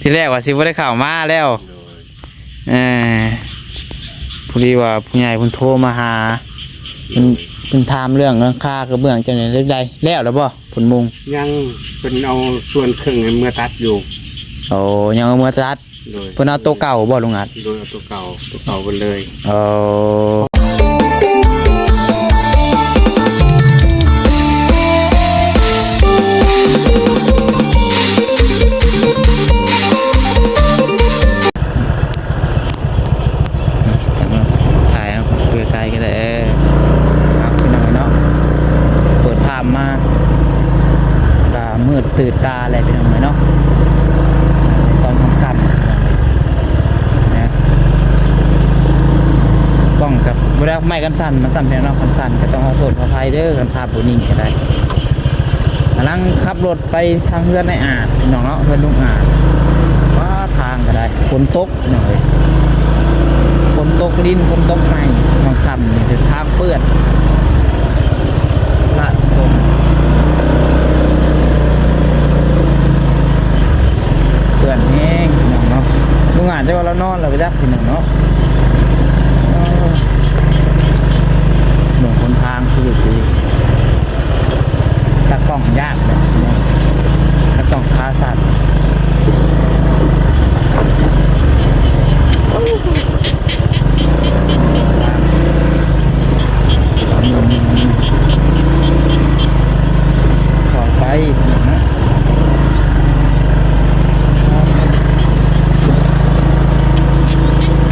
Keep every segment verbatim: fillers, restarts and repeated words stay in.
ทีแรกว่าสิบ่ได้เข้ามาแล้ว โดย เออ พอดีว่าผู้ใหญ่เพิ่นโทรมาหา เพิ่น เพิ่นถามเรื่องหลังคากระเบื้องจังได๋ ได้ แล้วล่ะบ่ เพิ่นมุง ยัง เพิ่นเอาส่วนครึ่งให้เมือตัดอยู่ โอ้ ยังเอาเมือตัด โดย เพิ่นเอาตัวเก่าบ่ลุงอัด โดย เอาตัวเก่า ตัวเก่าเพิ่นเลย โอ้ ถ่ายเอาเพื่อไกลก็ได้ เออ ครับ พี่น้องเนาะ เปิดภาพมา ก็มืดตื่นตาเลยพี่น้องเนาะ ตอนค่ำๆนะ กล้องกับบ่ได้ไม้กันสั่น มันสั่นเพียงเนาะ กันสั่นก็ต้องขอโทษขออภัยเด้อ กันภาพบ่นิ่งก็ได้ กำลังขับรถไปทางเฮือนนายอาจพี่น้องเนาะ เฮือนลุงอาจ ว้า ทางก็ได้ ฝนตกพี่น้องเอ้ย ฝนตกดิน ฝนตกไม้ บางค่ำนี่คือทางเปื้อน ละตรงเปื้อนแฮงพี่น้องเนาะ ลุงอาจจะว่าเรานอนแล้วไปจักพี่น้องเนาะ เออ เบิ่งหนทางคือสิ ตากล้องยากเลย ตากล้องขาสั่น ขอไปนะ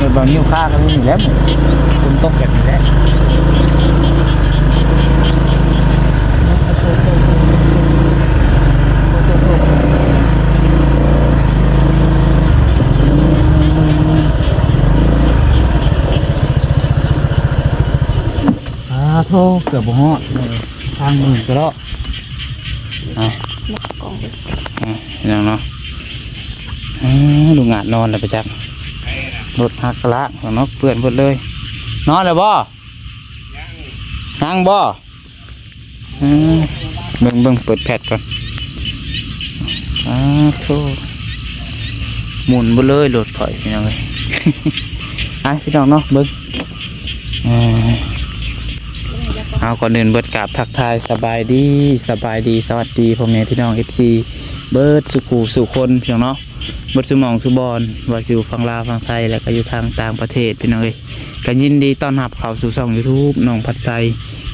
รถบางนิ้วค่าก็มีแล้ว ฝนตกแบบนี้แหละ อ่า โธ่ เกือบบ่ฮอด ทางมืดก็เลาะ อ่ะ หมดกล่องเลย อ่ะ พี่น้องเนาะ อ่า ลุงอาจนอนแล้วไปจัก รถหักกะลากเนาะ เปื้อนเบิดเลย นอนแล้วบ่ ยังบ่ อืม เบิ่ง เบิ่ง เปิดแฟลชก่อน อ่า โธ่ หมุนเบิดเลยรถข่อยพี่น้องเอ้ย อ่ะ พี่น้องเนาะ เบิ่ง เอ่อ เอา ก่อนอื่นเบิดกราบทักทายสบายดี สบายดี สวัสดีพ่อแม่พี่น้อง เอฟซี เบิดสู่คู่สู่คนพี่น้องเนาะ เบิดสู่หม่องสู่บ่อน ว่าสิอยู่ฝั่งลาวฝั่งไทย แล้วก็อยู่ทางต่างประเทศพี่น้องเอ้ย ก็ยินดีต้อนรับเข้าสู่ช่องยูทูบน้องพัดไซ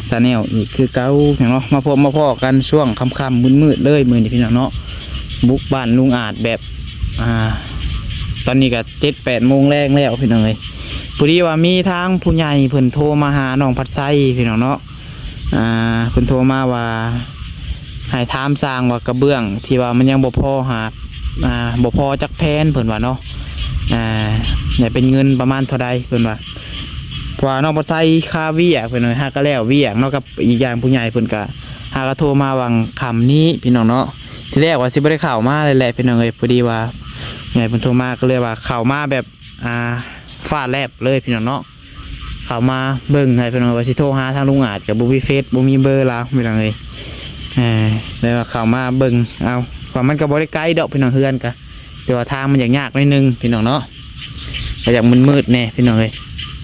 ชาแนลอีกคือเก่าพี่น้องเนาะ มาพบมาพ้อกันช่วงค่ำๆมืดๆเลยมื้อนี้พี่น้องเนาะ บุกบ้านลุงอาจแบบ อ่า ตอนนี้ก็เจ็ดแปดโมงแลงแล้วพี่น้องเอ้ย พอดีว่ามีทางผู้ใหญ่เพิ่นโทรมาหาน้องพัดไซพี่น้องเนาะ อ่า เพิ่นโทรมาว่าให้ถามช่างว่ากระเบื้องที่ว่ามันยังบ่พอหา อ่า บ่พอจักแผ่นเพิ่นว่าเนาะ อ่า เนี่ยเป็นเงินประมาณเท่าใดเพิ่นว่า เพราะว่าน้องพัดไซคาเวียกเพิ่นว่าหากะแล้วเวียกเนาะ กับอีกอย่างผู้ใหญ่เพิ่นก็หากะโทรมาหว่างค่ำนี้พี่น้องเนาะ ทีแรกว่าสิบ่ได้เข้ามาเลยแหละพี่น้องเอ้ย พอดีว่าผู้ใหญ่เพิ่นโทรมาก็เลยว่าเข้ามาแบบ อ่า ฟ้าแลบเลยพี่น้องเนาะ เข้ามาเบิ่งให้พี่น้อง ว่าสิโทรหาทางลุงอาจก็บ่มีเฟซ บ่มีเบอร์ลาวพี่น้องเอ้ย เออ แล้วก็เข้ามาเบิ่งเอา ว่ามันก็บ่ได้ไกลดอกพี่น้อง เฮือนก็ แต่ว่าทางมันยากๆหน่อยนึงพี่น้องเนาะ ก็อยากมืดๆแน่พี่น้องเอ้ย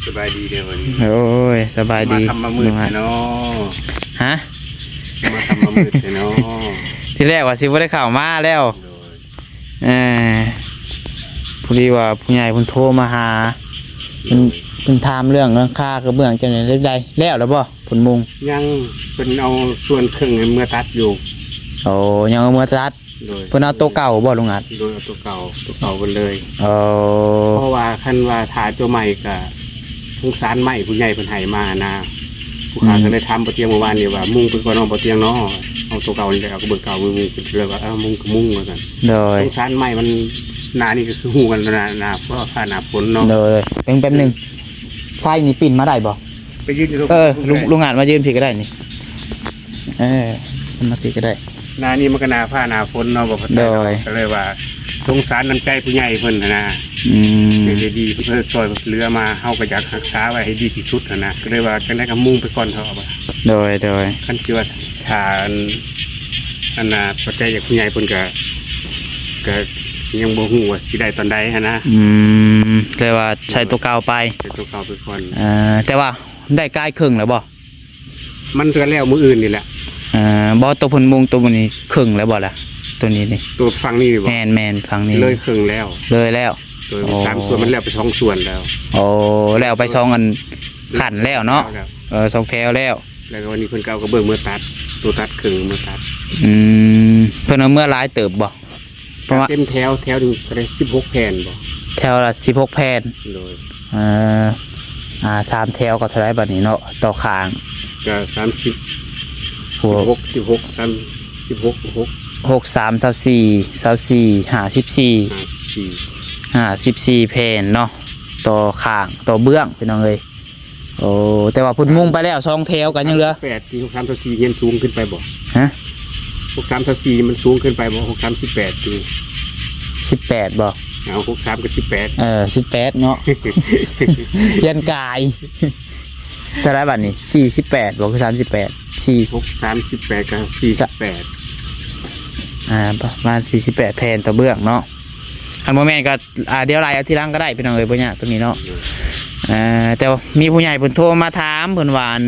สบายดีเด้อวันนี้ โอ้ย สบายดี มาค่ำมามืดเนาะ ฮะ มาค่ำมามืดเนาะ ทีแรกว่าสิบ่ได้เข้ามาแล้ว โดย เออ พอดีว่าผู้ใหญ่เพิ่นโทรมาหา เพิ่น เพิ่นถามเรื่องหลังคากระเบื้องจังได๋ ได้แล้วล่ะบ่ เพิ่นมุง ยัง เพิ่นเอาส่วนครึ่งให้เมือตัดอยู่ โอ้ ยังเอาเมือตัด โดย เพิ่นเอาตัวเก่าบ่ลุงอัด โดย เอาตัวเก่า ตัวเก่าเพิ่นเลย เออ เพราะว่าคันว่าถ่าตัวใหม่ก็สงสารไม้ผู้ใหญ่เพิ่นให้มานะ ผู้ข้า อืม ก็เลยถามบ่เตียงเมื่อวานนี้ว่า มุงไปก่อนเนาะบ่เตียงเนาะ เอาตัวเก่านี่แหละ เอากระเบื้องเก่ามามุง เพิ่นเลยว่า เอ้า มุงก็มุงว่าซั่น โดย สงสารไม้มัน หน้านี่ก็คือฮู้กันแล้วนะ หน้าฟ้า หน้าฝนเนาะ โดย แป๊บ แป๊บหนึ่ง ไฟนี่ปิ้นมาได้บ่ ไปยืนอยู่ตรง เออ ลุง ลุงอาจมายืนพี้ก็ได้นี่ เออ มาพี้ก็ได้ หน้านี่มันก็หน้าฟ้าหน้าฝนเนาะ บ่เข้าใจ โดย ก็เลยว่า สงสารน้ำใจผู้ใหญ่เพิ่นหั้นนะ อืม ใจดีเพิ่นช่วยเหลือมา เฮาก็อยากรักษาไว้ให้ดีที่สุดหั้นนะ ก็เลยว่าจั่งใด๋ก็มุงไปก่อนเถาะว่า โดย โดย คันสิว่าถ้าอัน อันน่ะ ปัจจัยจากผู้ใหญ่เพิ่นก็ ก็ ยังบ่ฮู้ว่าสิได้ตอนใดหั้นนะ อืม แต่ว่าใส่ตัวเก่าไป ใส่ตัวเก่าไปก่อน เอ่อ แต่ว่าได้กายครึ่งแล้วบ่ มันก็แล้วมื้ออื่นนี่แหละ เอ่อ บ่ ตัวเพิ่นมุงตัวนี้ครึ่งแล้วบ่ล่ะ ตัวนี้นี่ ตัวฝั่งนี้นี่บ่ แม่นๆ ฝั่งนี้ เลยครึ่งแล้ว เลยแล้ว โดย โอ้ สามส่วนมันแล้วไปสองส่วนแล้ว โอ้ แล้วไปสองอันขั้นแล้วเนาะ แล้ว เออ สองแถวแล้ว แล้วก็วันนี้เพิ่นก็เอากระเบื้องมาตัด ตัวตัดครึ่งมาตัด อืม เพิ่นเอาเมื่อหลายเติบบ่ เพราะว่า เต็มแถว แถวหนึ่งเท่าไหร่ สิบหกแผ่นบ่ แถวละสิบหกแผ่น โดย เอ่อ อ่า สามแถวก็เท่าไหร่บัดนี้เนาะ ต่อข้าง ก็สามสิบ โอ้ สิบหก สิบหก สาม สิบหก หก หกสาม ซาวสี่ ซาวสี่ ห้าสิบสี่ ห้าสิบสี่ ห้าสิบสี่แผ่นเนาะ ต่อข้าง ต่อเบื้อง พี่น้องเอ้ย โอ้ แต่ว่าเพิ่นมุงไปแล้วสองแถวกันยังเหลือ แปดที่ หกสาม ซาวสี่ เงินสูงขึ้นไปบ่ ฮะ หกสาม ซาวสี่ มันสูงขึ้นไปบ่ หกสาม สิบแปดที่ สิบแปดบ่ เอา หกสาม กับ สิบแปด เออ สิบแปดเนาะ เรียนกาย เท่าไหร่บัดนี้ สี่สิบแปดบ่ คือ สามสิบแปด สี่ หกสาม สิบแปด กับ สี่สิบแปด อ่า ประมาณ สี่สิบแปดแผ่นต่อเบื้องเนาะ คันบ่แม่นก็ อ่า เดี๋ยวไล่เอาทีหลังก็ได้พี่น้องเอ้ย บ่ยากตรงนี้เนาะ อืม เอ่อ แต่ว่ามีผู้ใหญ่เพิ่นโทรมาถาม เพิ่นว่าอัน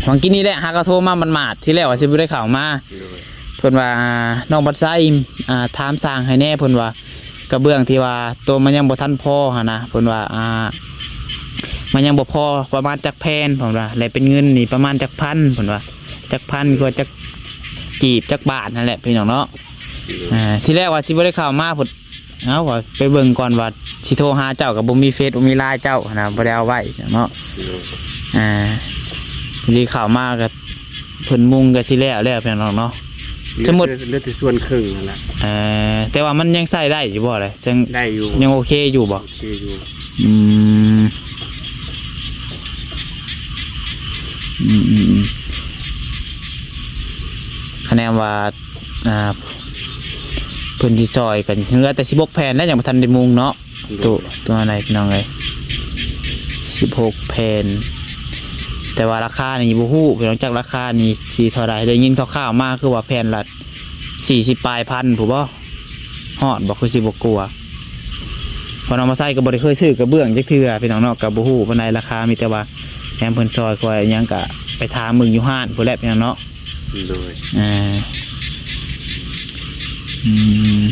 หวังกินนี่แหละ หากก็โทรมามันมาดที่แล้วว่าสิบ่ได้เข้ามา โดย เพิ่นว่า อ่า น้องบัดไซ อ่า ถามสร้างให้แหน่ เพิ่นว่ากระเบื้องที่ว่าตัวมันยังบ่ทันพอหั่นนะ เพิ่นว่า อ่า มันยังบ่พอประมาณจักแผ่น เพิ่นว่า และเป็นเงินนี่ประมาณจักพัน เพิ่นว่า จักพันกว่าจักกีบจักบาทนั่นแหละพี่น้องเนาะ โดย อ่า ที่แรกว่าสิบ่ได้เข้ามาพุ้น เอ้า ว่าไปเบิ่งก่อนว่าสิโทรหาเจ้าก็บ่มีเฟซบ่มีไลน์เจ้าหั้นนะ บ่ได้เอาไว้เนาะ โดย อ่า พอดีเข้ามาก็เพิ่นมุงก็สิแล้วแล้วพี่น้องเนาะ เหลือ สมมุติ เหลือแต่ส่วนครึ่งนั่นแหละ เอ่อ แต่ว่ามันยังใช้ได้อยู่บ่ล่ะ ยัง ได้อยู่ ยังโอเคอยู่บ่ โอเคอยู่ อืม อืม อืม อืม คะแนนว่า อ่า เพิ่นสิซอยกัน เหลือแต่สิบหกแผ่นแล้วยังบ่ทันได้มุงเนาะ โดย ตัว ตัวอะไรพี่น้องเอ้ย สิบหกแผ่น แต่ว่าราคานี่บ่ฮู้ พี่น้อง จักราคานี่สิเท่าใด ได้ยินคร่าวๆมาคือว่าแผ่นละสี่สิบปลายพันพุ้นบ่ ฮอดบ่ คือสิบ่กว่า เพราะน้องมาไซก็บ่ได้เคยซื้อกระเบื้องจักเทื่อพี่น้องเนาะ ก็บ่ฮู้ปานใดราคา มีแต่ว่าแหมเพิ่นซอยคอยอิหยังก็ไปถามเบิ่งอยู่ห้านพุ้นแหละพี่น้องเนาะ โดย อ่า อืม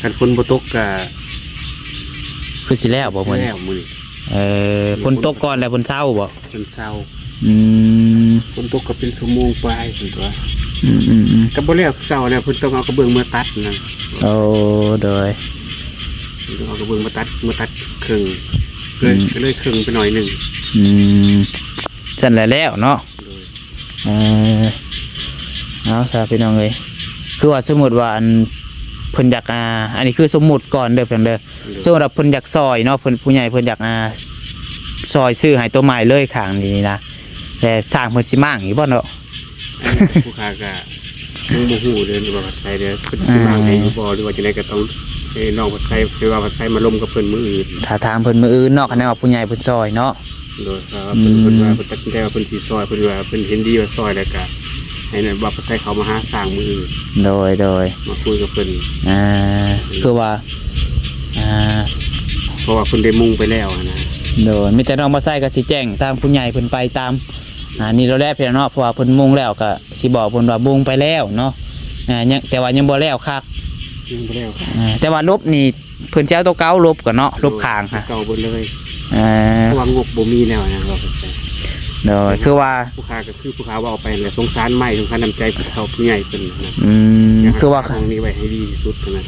คันฝนบ่ตกก็ คือสิแล้วบ่มื้อนี้ แล้วมื้อนี้ เออ ฝนตกก่อนแล้วเพิ่นเซาบ่ เพิ่นเซา อืม ฝนตกก็เป็นชั่วโมงปลายเพิ่นตัว อืม อืม อืม ก็บ่แล้วคือเก่าแล้ว เพิ่นต้องเอากระเบื้องมาตัดนะ โอ้ โดย เพิ่นต้องเอากระเบื้องมาตัด มาตัดครึ่ง เลย อืม ก็เลยครึ่งไปหน่อยหนึ่ง อืม ซั่นแหละแล้วเนาะ โดย เออ เอาซะพี่น้องเอ้ย คือว่าสมมุติว่าอันเพิ่นอยาก อ่า อันนี้คือสมมุติก่อนเด้อเพิ่นเด้อ โดย สมมุติว่าเพิ่นอยากซอยเนาะ เพิ่นผู้ใหญ่เพิ่นอยาก อ่า ซอยซื้อให้ตัวใหม่เลยข้างนี้นะ แต่สร้างเพิ่นสิม้างอีกบ่เนาะ อันนี้ผู้ค้าก็ยังบ่ฮู้เด้อว่าบัดไซเด้อ เพิ่นสิม้างให้อยู่บ่ หรือว่าจังได๋ก็ต้องให้น้องบัดไซ ไปว่าบัดไซมาลมกับเพิ่นมื้ออื่น ถ้าถามเพิ่นมื้ออื่นเนาะ คันแนนว่าผู้ใหญ่เพิ่นซอยเนาะ โดยครับ อืม เพิ่น เพิ่นว่าเพิ่นตัดสินใจว่าเพิ่นสิซอย เพิ่นว่าเพิ่นเห็นดีว่าซอยแล้วก็ให้นั่นว่าไปใส่เขามาหาสร้างมื้ออื่น โดย โดย มาคุยกับเพิ่น อ่า คือว่า อ่า เพราะว่าเพิ่นได้มุ่งไปแล้วหั้นนะ โดย มีแต่น้องบ่ใส่ก็สิแจ้งตามผู้ใหญ่เพิ่นไปตาม อ่า นี่เราแล้วพี่น้องเนาะ เพราะว่าเพิ่นมุ่งแล้วก็สิบอกเพิ่นว่ามุ่งไปแล้วเนาะ อ่า ยัง แต่ว่ายังบ่แล้วคัก ยังบ่แล้วคัก อ่า แต่ว่าลบนี่ เพิ่นสิเอาตัวเก่าลบก่อนเนาะ ลบข้างค่ะ เก่าเบิดเลย เอ่อ เพราะว่างบบ่มีแล้วนะ ว่าไปใส่ โดย คือว่า ผู้ค้าก็คือผู้ค้าว่าเอาไปแหละ สงสารไม้ สงสารน้ำใจผู้เฒ่าผู้ใหญ่เพิ่นนะ อืม อยาก คือว่า รักษาทางนี้ไว้ให้ดีที่สุดนะ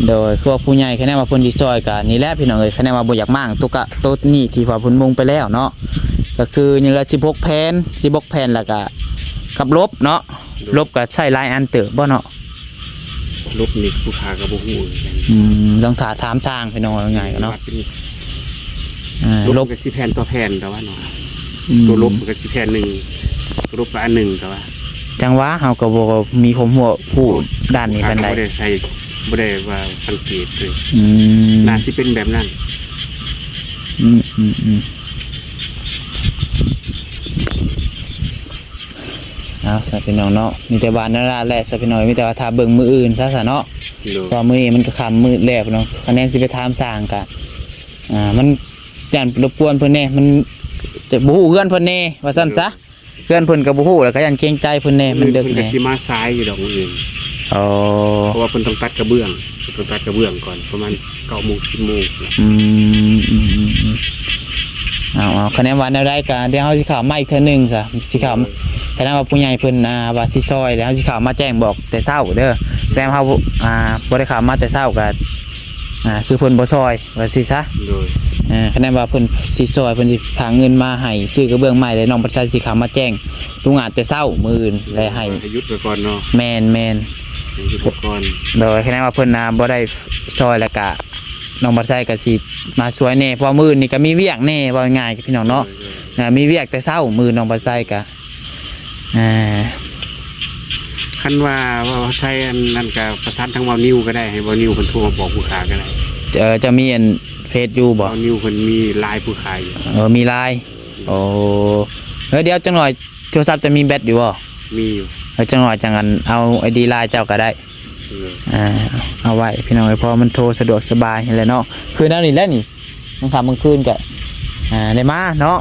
โดย คือว่าผู้ใหญ่คะแนนว่าเพิ่นสิซอยก็นี่แหละพี่น้องเอ้ย คะแนนว่าบ่อยากม้างตัวกะ ตัวนี้ที่ว่าเพิ่นมุ่งไปแล้วเนาะ ก็คือยังเหลือสิบหกแผ่น สิบหกแผ่นแล้วก็กับลบเนาะ โดย ลบก็ใช้หลายอันเติบบ่เนาะ ลบนี่ผู้ค้าก็บ่ฮู้คือกัน อืม ต้องถา ถามช่างพี่น้องว่าง่ายกันเนาะ วัดเป็น อ่า ลบ ลบ ก็สิแผ่นต่อแผ่นแต่ว่าเนาะ อืม ตัวลบมันก็สิแผ่นหนึ่ง ตัวลบก็อันหนึ่งแต่ว่า จังหวะเฮาก็บ่มีความรู้ ผู้ด้านนี้ปานใด บ่ได้ใส่ บ่ได้ว่าสังเกตเลย อืม น่าสิเป็นแบบนั้น อืม อืม อืม เอาซะพี่น้องเนาะ มีแต่ว่านั่นละแหละซะพี่น้อง มีแต่ว่าถ้าเบิ่งมื้ออื่นซะซะเนาะ โดย เพราะมื้อนี้มันก็ค่ำมืดแล้วพี่น้อง คะแนนสิไปถามสร้างกะ อ่า มันย่านรบกวนเพิ่นแน่ มันจะบ่ฮู้เฮือนเพิ่นแน่ ว่าซั่นซะ เฮือนเพิ่นก็บ่ฮู้ แล้วก็ย่านเกรงใจเพิ่นแน่ มันดึก เพิ่นก็ แน่ สิมาสายอยู่ดอกมื้ออื่น อ๋อ เพราะว่าเพิ่นต้องตัดกระเบื้อง เพิ่นต้องตัดกระเบื้องก่อน ประมาณเก้าโมง สิบโมง อืม อืม อืม อืม เอา เอา คะแนนว่าแนวใดก็เดี๋ยวเฮาสิเข้ามาอีกเทื่อหนึ่งซะ สิเข้า เออ คะแนนว่าผู้ใหญ่เพิ่น อ่า ว่าสิซอย แล้วเฮาสิเข้ามาแจ้งบอกแต่เช้าเด้อ คะแนนเฮา อ่า บ่ได้เข้ามาแต่เช้าก็ อ่า คือเพิ่นบ่ซอย ว่าสิซะ โดย เออ คะแนนว่าเพิ่นสิซอย เพิ่นสิหาเงินมาให้ซื้อกระเบื้องใหม่ แล้วน้องประชาสิเข้ามาแจ้งลุงอาจแต่เช้ามื้ออื่น แล้วให้ ให้หยุดไปก่อนเนาะ แม่น แม่น ให้หยุดไปก่อน โดย คะแนนว่าเพิ่นน่ะบ่ได้ซอย แล้วกะน้องประชาก็สิมาช่วยแน่ เพราะมื้ออื่นนี่ก็มีเวียกแน่ ว่าง่ายๆพี่น้องเนาะ โดย โดย อ่า มีเวียกแต่เช้ามื้อน้องประชาก็ อ่า คันว่า ว่าใช้อันนั้นก็ประสานทางบ่าวนิวก็ได้ ให้บ่าวนิวเพิ่นโทรมาบอกผู้ค้าก็ได้ เออ จะมีอันเฟซอยู่บ่ บ่าวนิวเพิ่นมีไลน์ผู้ค้าอยู่ เออ มีไลน์ โอ้ เออ เดี๋ยวจังหน่อย โทรศัพท์จะมีแบตอยู่บ่ มีอยู่ เออ จังหน่อยจังอันเอาไอดีไลน์เจ้าก็ได้ เออ อ่า เอาไว้พี่น้องเอ้ย เพราะมันโทรสะดวกสบายนี่แหละเนาะ คือแนวนี้แหละนี่ กลางค่ำกลางคืนก็ อ่า ได้มาเนาะ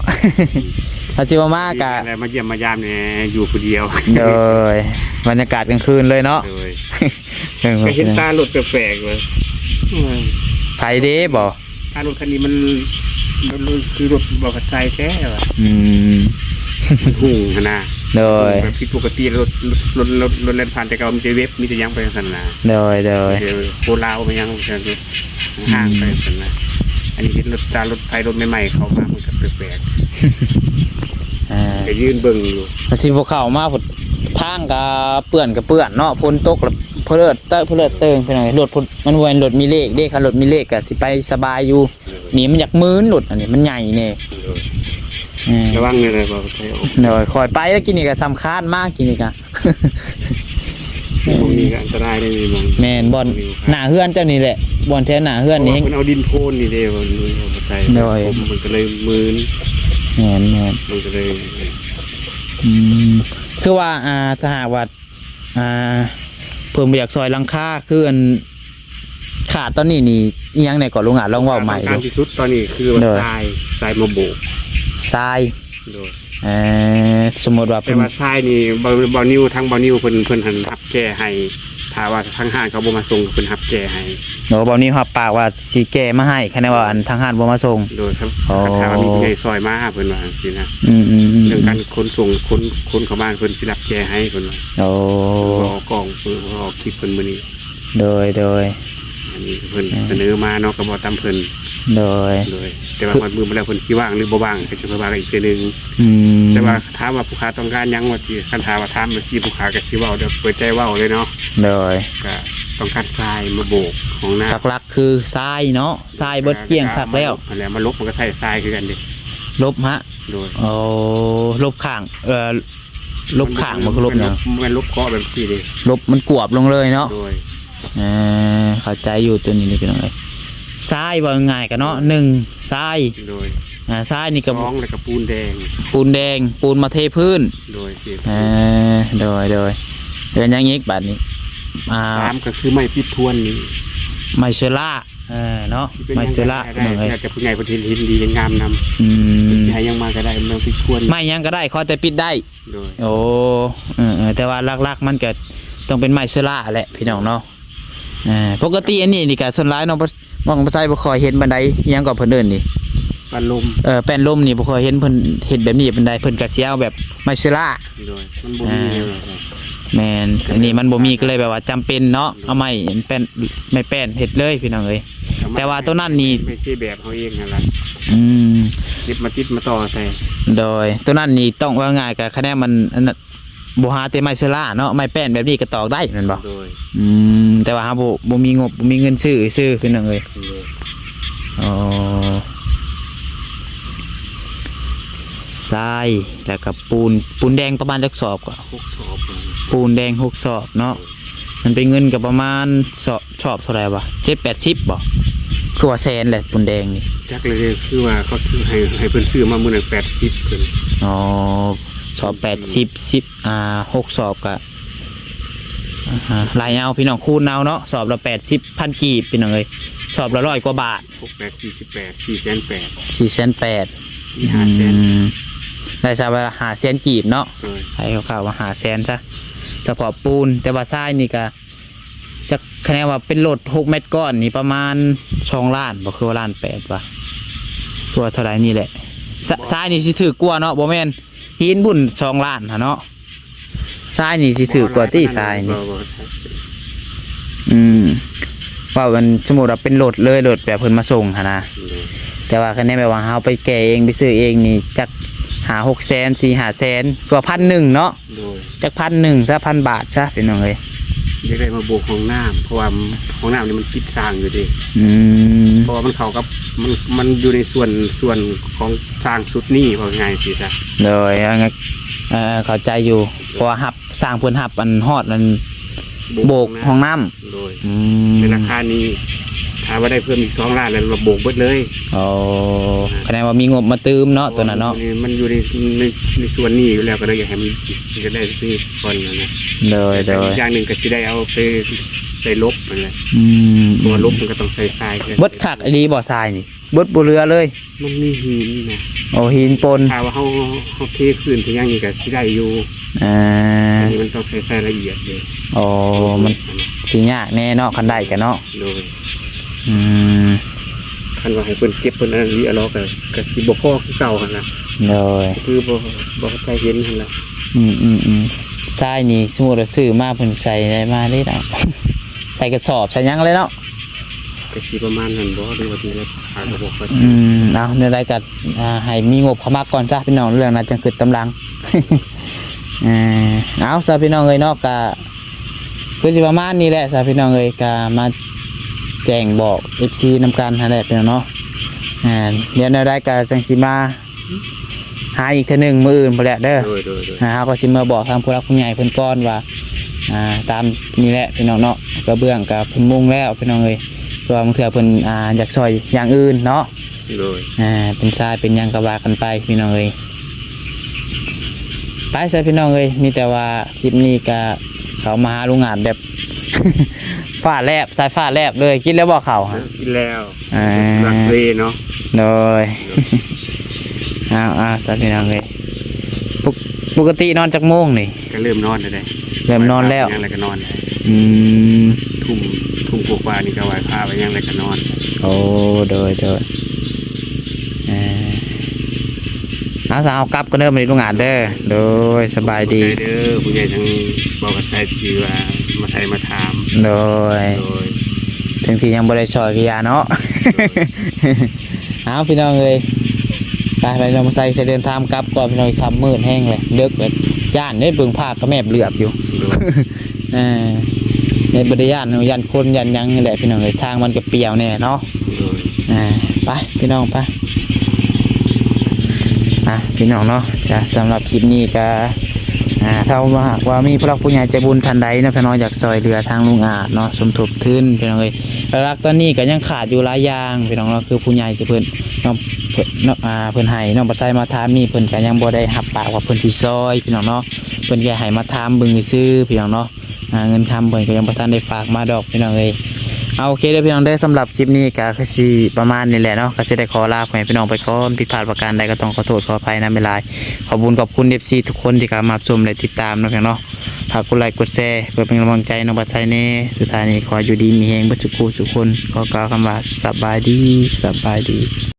ถ้าสิบ่มาก็ แล้วมาเยี่ยมมายามเนี่ย อยู่ผู้เดียว โดย บรรยากาศกลางคืนเลยเนาะ โดย เออ ก็เห็นตารถแปลกๆเลย เออ ไผเด้บ่ ตารถคันนี้มัน มันคือรถบ่าวผัดไซแท้ว่ะ อืม มันหุ่งหั้นนะ โดย แบบผิดปกติ รถ รถ รถ รถแล่นผ่านแต่เก่ามันจะเว็บ มีแต่หยังไปจั่งซั่นนะ โดย โดย เดี๋ยวโคลาวไปหยังไปจั่งซั่น ห้างไปจั่งซั่นนะ อันนี้เห็นรถตารถไฟรถใหม่ๆเข้ามา มันก็แปลกๆ อ่า ก็ยืนเบิ่งอยู่ มันสิบ่เข้ามาพุ้น ทางก็เปื้อนก็เปื้อนเนาะ ฝนตกแล้วเพลิดเตอะเพลิดเติงพี่น้อง รถพุ้นมันบ่แม่นรถมีเลขเด้ คันรถมีเลขก็สิไปสบายอยู่ นี่มันอยากหมื่นรถอันนี้ มันใหญ่แน่ เออ ระวังเลยนะบ่าวผัดไซ โดย คอยไปแล้วกินนี่ก็สำคัญมากกินนี่ก็ บ่มีก็อันตรายได้มีบ่ แม่น บ่อน บ่มีครับ หน้าเฮือนเจ้านี่แหละ บ่อนแถวหน้าเฮือนนี่ เพราะว่าเพิ่นเอาดินโพนนี่เด้ บ่าวผัดไซ โดย มันก็เลยหมื่น แม่น แม่น มันก็เลย อืม คือว่า อ่า ถ้าหากว่า อ่า เพิ่นบ่อยากซอยหลังคา คืออัน ขาดตอนนี้นี่ อีหยังแหน่ก่อนลุงอ่ะ ลองเว้าใหม่ ต้องการ ดู ที่สุดตอนนี้คือว่า โดย ทราย ทรายมาโบก ทราย โดย เอ่อ สมมุติว่า แต่ เพิ่น ว่าทรายนี่ บ่าว บ่าวนิว ทางบ่าวนิวเพิ่น เพิ่นหั้นรับแก้ให้ ถ้าว่าทางห้างเขาบ่มาส่ง เพิ่นรับแก้ให้ โอ้ บ่าวนิวรับปากว่าสิแก้มาให้ คันว่าอันทางห้างบ่มาส่ง โดยครับ อ๋อ คันถ้าว่ามีผู้ใหญ่ซอยมา เพิ่นว่าจั่งซี้นะ อืม อืม อืม เรื่องการขนส่ง ขน ขนเข้าบ้าน เพิ่นสิรับแก้ให้ เพิ่นว่า โอ้ เพิ่นก็ออกกล้อง เพิ่นก็ออกคลิปเพิ่นมื้อนี้ โดย โดย อันนี้เพิ่น อืม เสนอมาเนาะ ก็บอกตามเพิ่น โดย โดย แต่ว่าฮอดมื้อมาแล้วเพิ่นสิว่างหรือบ่ว่าง ก็จะค่อยว่ากันอีกเทื่อนึง อืม แต่ว่าถามว่าผู้ค้าต้องการหยังว่าสิ คันถามว่าถามว่าสิผู้ค้าก็สิเว้า เดี๋ยวเปิดใจเว้าเลยเนาะ โดย ก็ต้องการทรายมาโบกห้องน้ำ หลักๆคือทรายเนาะ ทรายเบิดเกลี้ยงคักแล้ว แล้วมาลบ มันก็ใส่ทรายคือกันเด้ ลบฮะ โดย โอ้ ลบข้าง เอ่อ ลบข้างบ่คือลบหยัง มันลบ มันลบเกาะแบบนี้เด้ ลบมันกวบลงเลยเนาะ โดย เออ เข้าใจอยู่ตัวนี้นี่พี่น้องเอ้ย ทรายว่าง่ายกันเนาะ หนึ่ง ทราย โดย อ่า ทรายนี่ก็ สอง แล้วก็ปูนแดง ปูนแดง ปูนมาเทพื้น โดย เทพื้น เออ โดย โดย เดือนยังอีกบาดนี้ อ่า สาม ก็คือไม้ปิดทวนนี่ ไม้เชอร่า เออ เนาะ สิเป็น ไม้เชอร่า หยังก็ได้ พี่น้องเอ้ย แล้วแต่ผู้ใหญ่เพิ่นเห็น เห็นดีเห็นงามนำ อืม สิให้หยังมาก็ได้ ไม้ปิดทวน ไม้หยังก็ได้ ขอแต่ปิดได้ โดย โอ้ เออ เออ แต่ว่าหลักๆมันก็ต้องเป็นไม้เชอร่าแหละพี่น้องเนาะ อ่า ปกติอันนี้นี่ก็ส่วนหลายน้อง น้องประไซบ่ค่อยเห็นปานใด อิหยังก็เพิ่นเอิ้นนี่ แป้นลม เออ แป้นลมนี่บ่ค่อยเห็นเพิ่นเฮ็ดแบบนี้ปานใด เพิ่นก็สิเอาแบบไม้เชอร่า โดย มันบ่มี อ่า แนวนั้น แม่น อันนี้มันบ่มีก็เลยแบบว่าจำเป็นเนาะ เอาไม้แป้น ไม้แป้นเฮ็ดเลยพี่น้องเอ้ย เอาไม้ แต่ว่าตัวนั้นนี่ ไม้ ไม้เคแบบเฮาเองนั่นล่ะ อืม เก็บมาติดมาต่อใส่ โดย ตัวนั้นนี่ต้องว่าง่ายกับคะแนนมันอันนั้น บ่หาแต่ไม้เชอร่าเนาะ ไม้แป้นแบบนี้ก็ตอกได้แม่นบ่ โดย อืม แต่ว่าเฮาบ่ บ่มีงบ บ่มีเงินซื้อ ซื้อพี่น้องเอ้ย โดย อ๋อ ทราย แล้วก็ปูน ปูนแดงประมาณจักสอบก็ หกสอบ ปูนแดงหกสอบเนาะ มันเป็นเงินก็ประมาณสอบ สอบเท่าไหร่วะ เจ็ดแปดสิบบ่ คือว่าแสนแหละปูนแดงนี่ จักเลย คือว่าเขาซื้อให้ ให้เพิ่นซื้อมามื้อนั้นแปดสิบเพิ่น อ๋อ สอบแปดสิบ สิบ อ่า หกสอบก็ อ่าฮะ ไล่เอาพี่น้อง คูณเอาเนาะ สอบละแปดสิบพันกีบพี่น้องเอ้ย สอบละร้อยกว่าบาท หกแปดสี่สิบแปด สี่แสนแปด สี่แสนแปด มีห้าแสน อืม ได้ซะว่าห้าแสนกีบเนาะ เออ ให้คร่าวๆว่าห้าแสนซะ เฉพาะปูน แต่ว่าทรายนี่ก็ จักคะแนนว่าเป็นรถหกเมตรก้อนนี่ประมาณสองล้านบ่ คือว่าล้านแปดวะ คือว่าเท่าใดนี่แหละ ซะ บ่ ทรายนี่สิถือกว่าเนาะ บ่แม่น หินบุ่นสองล้านหั่นเนาะ ทรายนี่สิถือกว่าติ บ่หลายปานนั้น ทรายนี่ บ่ บ่ อืม ว่ามันสมมุติว่าเป็นรถเลย รถแบบเพิ่นมาส่งหั่นนะ โดย แต่ว่าคะแนนแบบว่าเฮาไปแก้เอง ไปซื้อเองนี่ จักห้าหกแสน สี่ห้าแสน กว่าพันหนึ่งเนาะ โดย จักพันหนึ่งซะ พันบาทซะ พี่น้องเอ้ย อยากได้มาโบกห้องน้ำ เพราะว่าห้องน้ำนี่มันติดสร้างอยู่เด้ อืม เพราะว่ามันเข้ากับ มัน มันอยู่ในส่วน ส่วนของสร้างชุดนี้ ว่าง่ายสิซะ โดย เอาง่าย เอ่อ เข้าใจอยู่ เพราะว่ารับ สร้างเพิ่นรับอันฮอดอัน โบก โบกห้องน้ำ ห้องน้ำ โดย อืม ในราคานี้ ถ้าว่าได้เพิ่มอีกสองล้านแล้ว เราโบกเบิดเลย อ๋อ คะแนนว่ามีงบมาเติมเนาะ ตัวนั้นเนาะ มันอยู่ใน ใน ในส่วนนี้อยู่แล้ว ก็เลยอยากให้มัน จะได้ซื้อก่อนนะ โดย โดย อีกอย่างหนึ่งก็สิได้เอาไปใส่ลบนั่นแหละ อืม เพราะว่าลบมันก็ต้องใส่ทราย เบิดคักอีหลีบ่ทรายนี่ เบิดบ่เหลือเลย มันมีหินนะ โอ้ หินปน ถ้าว่าเฮา เฮาเทพื้นเทหยังนี่ก็สิได้อยู่ อ่า อันนี้มันต้องใส่ทรายละเอียดเด้ อ๋อ มันสิยากแน่เนาะ คันได้กะเนาะ โดย อืม คันว่าให้เพิ่นเก็บเพิ่นอันนี้เอาลอกก็ ก็สิบ่พอคือเก่าหั่นล่ะ โดย คือบ่ บ่ใส่เห็นหั่นล่ะ อืม อืม อืม ทรายนี่สมมุติว่าซื้อมาเพิ่นใส่ได้มาเด้เนาะ ใส่กระสอบใส่หยังเลยเนาะ ก็สิประมาณนั้นบ่ หรือว่าสิได้หากระบอกก็ อืม เอา แนวใดก็ อ่า ให้มีงบเข้ามาก่อนซะพี่น้อง เรื่องนั้นจังคิดตามหลัง เอ่อ เอาซะพี่น้องเอ้ยเนาะ ก็คือสิประมาณนี้แหละซะพี่น้องเอ้ย ก็มาแจ้งบอก เอฟซี นำกันหั่นแหละพี่น้องเนาะ อ่า เดี๋ยวแนวใดก็จังสิมาหาอีกเทื่อหนึ่งมื้ออื่นพู้นแหละเด้อ โดย โดย โดย อ่า เฮาก็สิมาบอกทางผู้หลักผู้ใหญ่เพิ่นก่อนว่า อ่า ตามนี่แหละพี่น้องเนาะ กระเบื้องก็เพิ่นมุงแล้วพี่น้องเอ้ย เพราะว่าบางเทื่อเพิ่น อ่า อยากซ่อยอย่างอื่นเนาะ โดย อ่า เป็นทรายเป็นหยังก็ว่ากันไปพี่น้องเอ้ย ไปซะพี่น้องเอ้ย มีแต่ว่าคลิปนี้ก็เข้ามาหาลุงอาจแบบ ฟ้าแลบ สายฟ้าแลบเลย กินแล้วบ่ข้าวฮะ กินแล้ว อ่า รักเวเนาะ โดย เอา เอาซะพี่น้องเอ้ย ปก- ปกตินอนจักโมงนี่ ก็เริ่มนอนแล้วเด้ เริ่มนอนแล้ว ยังแล้วก็นอนแล้ว อืม ทุ่ม ทุ่มกว่าๆนี่ก็ไหว้พระไปยังแล้วก็นอน โอ้ โดย โดย เอ่อ เอาซะ เอากลับก่อนเด้อ มื้อนี้ลุงอาจเด้อ โดย สบายดี ขอบใจเด้อ ผู้ใหญ่ทั้งบ่าวกับไซที่ว่ามาไทยมาถาม โดย โดย ถึงที่ยังบ่ได้ซ่อยก็อย่าเนาะ เอาพี่น้องเอ้ย ไป ไป น้องไซจะเดินทางกลับก่อนพี่น้อง ค่ำมืดแฮงเลย ดึกเลย ย้านเด้ เบิ่งภาพก็แมบเหลือบอยู่ โดย เออ ในบ่ได้ย้าน ย้านคนย้านหยังนี่แหละพี่น้องเอ้ย ทางมันก็เปลี่ยวแน่เนาะ โดย อ่า ไปพี่น้องไป อ่ะพี่น้องเนาะ จ้ะ สำหรับคลิปนี้ก็ อ่า ถ้าว่าหากว่ามีผู้หลักผู้ใหญ่ใจบุญท่านใดเนาะพี่น้อง อยากซ่อยเหลือทางลุงอาจเนาะ สมทบทุนพี่น้องเอ้ย หลักๆตอนนี้ก็ยังขาดอยู่หลายอย่างพี่น้องเนาะ คือผู้ใหญ่ที่เพิ่นเนาะ เพิ่นเนาะ อ่า เพิ่นให้น้องบ่าวไซมาถามนี่ เพิ่นก็ยังบ่ได้รับปากว่าเพิ่นสิซ่อยพี่น้องเนาะ เพิ่นแค่ให้มาถามเบิ่งซื่อๆพี่น้องเนาะ อ่า เงินคำเพิ่นก็ยังบ่ทันได้ฝากมาดอกพี่น้องเอ้ย เอา โอเคเด้อพี่น้องเด้อ สำหรับคลิปนี้ก็คือสิประมาณนี้แหละเนาะ ก็สิได้ขอลาพ่อแม่พี่น้องไปก่อน ผิดพลาดประการใดก็ต้องขอโทษขออภัยนำหลายๆ ขอบคุณขอบคุณ เอฟซี ทุกคนที่เข้ามารับชมและติดตามเนาะพี่น้องเนาะ ฝากกดไลค์กดแชร์เพื่อเป็นกำลังใจน้องบ่าวไซแน่ สุดท้ายนี้ขออยู่ดีมีแฮงเบิดทุกคู่ทุกคน ขอกล่าวคำว่าสบายดี สบายดี